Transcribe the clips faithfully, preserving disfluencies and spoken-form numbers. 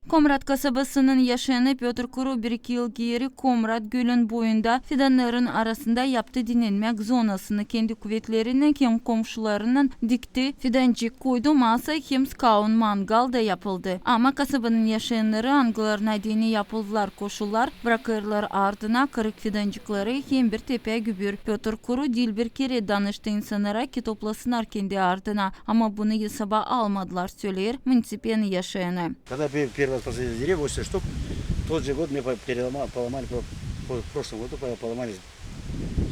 Komrat kasabasının yaşayanı Pötr Kuru bir-iki yıl geeri Komrat gölün boyunda fidannarın arasında yaptı dinlenmäk zonasını. Kendi kuvetlerinnän hem komşularınnan dikti fidancık, koydu masa hem skaun, mangal da yapıldı. Ama kasabanın yaşayannarı, angılarına deyni yapıldılar koşullar, brakêrlar ardına kırık fidancıkları hem bir tepä gübür. Pötr Kuru diil bir kerä danıştı insannara, ki toplasınnar kendi ardına, ama bunu esaba almadılar, söleer munisipenin yaşayanı. Когда пе-, первый раз посадил деревья, восемьдесят штук, тот же год мне по-, перелома-, поломали, по-, по-, в прошлом году по-, поломали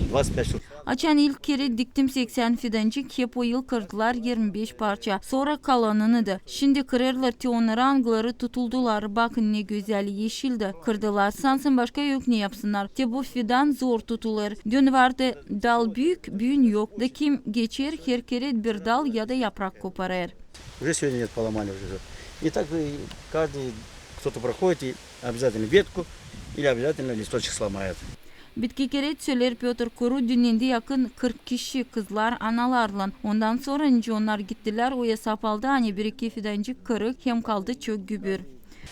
двадцать пять штук. Açan ilk kerä diktim seksän fidancık, hep o yıl kırdılar irmi beş parça. Sora kalanını da. Şindi kırêrlar te onnarı, angıları tutuldular. Bakın, ne gözäl, eşil dä. Kırdılar, sansın başka yok ne yapsınnar. Te bu fidan zor tutulêr. Dün vardı dal büük, büün yok. Da kim geçer, her kerä bir dal ya da yaprak koparêr. Уже сегодня нет, поломали уже всё. И так, и каждый кто-то проходит, и обязательно ветку или обязательно листочек сломает. Bitki kerä, söleer Pötr Kuru, dinnendi yakın kırk kişi, kızlar analarlan. Ondan sora nicä onnar gittilär, o esap aldı, ani bir-iki fidancık kırık hem kaldı çok gübür.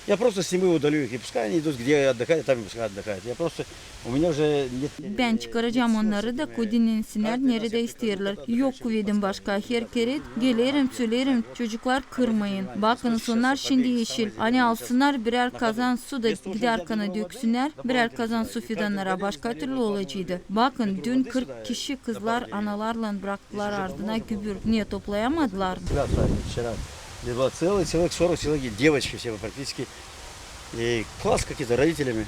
Я просто с земли удалю их, и пускай они идут, где отдыхают, там и пускай отдыхают. Я просто, у меня уже нет. Bän çıkaracam onnarı da, koy dinlensinnär, neredä isteerlär. Yok kuvedim başka. Her kerä gelerim, söleerim, çocuklar, kırmayın. Bakınız, onnar şindi eşil. Ani alsınnar birär kazan su da, gidärkana döksünnär birär kazan su fidannara, başka türlü olaceydı. Bakın, dün kırk kişi, kızlar analarlan, braktılar ardına gübür. Ne, toplayamadılar mı? Ребята, вчера здесь было целый человек, сорок человек, и девочки все практически. И класс какие-то родителями,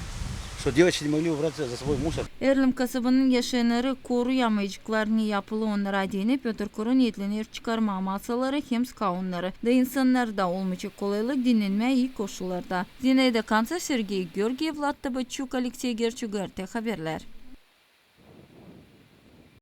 что девочки не могли убрать за собой мусор. Erlim kasabanın yaşayannarı koruyamayceklar, ne yapılı onnara deyni Pötr Kuru neetlener çıkarmaa masaları hem skaunnarı. Da insannarda olmayacek kolaylık dinlenmää ii koşullarda. Zinaida Kantsa, Sergey Georgiev, Vlad Tabaçuk, Aleksey Gerçuk, GRT Haberlär.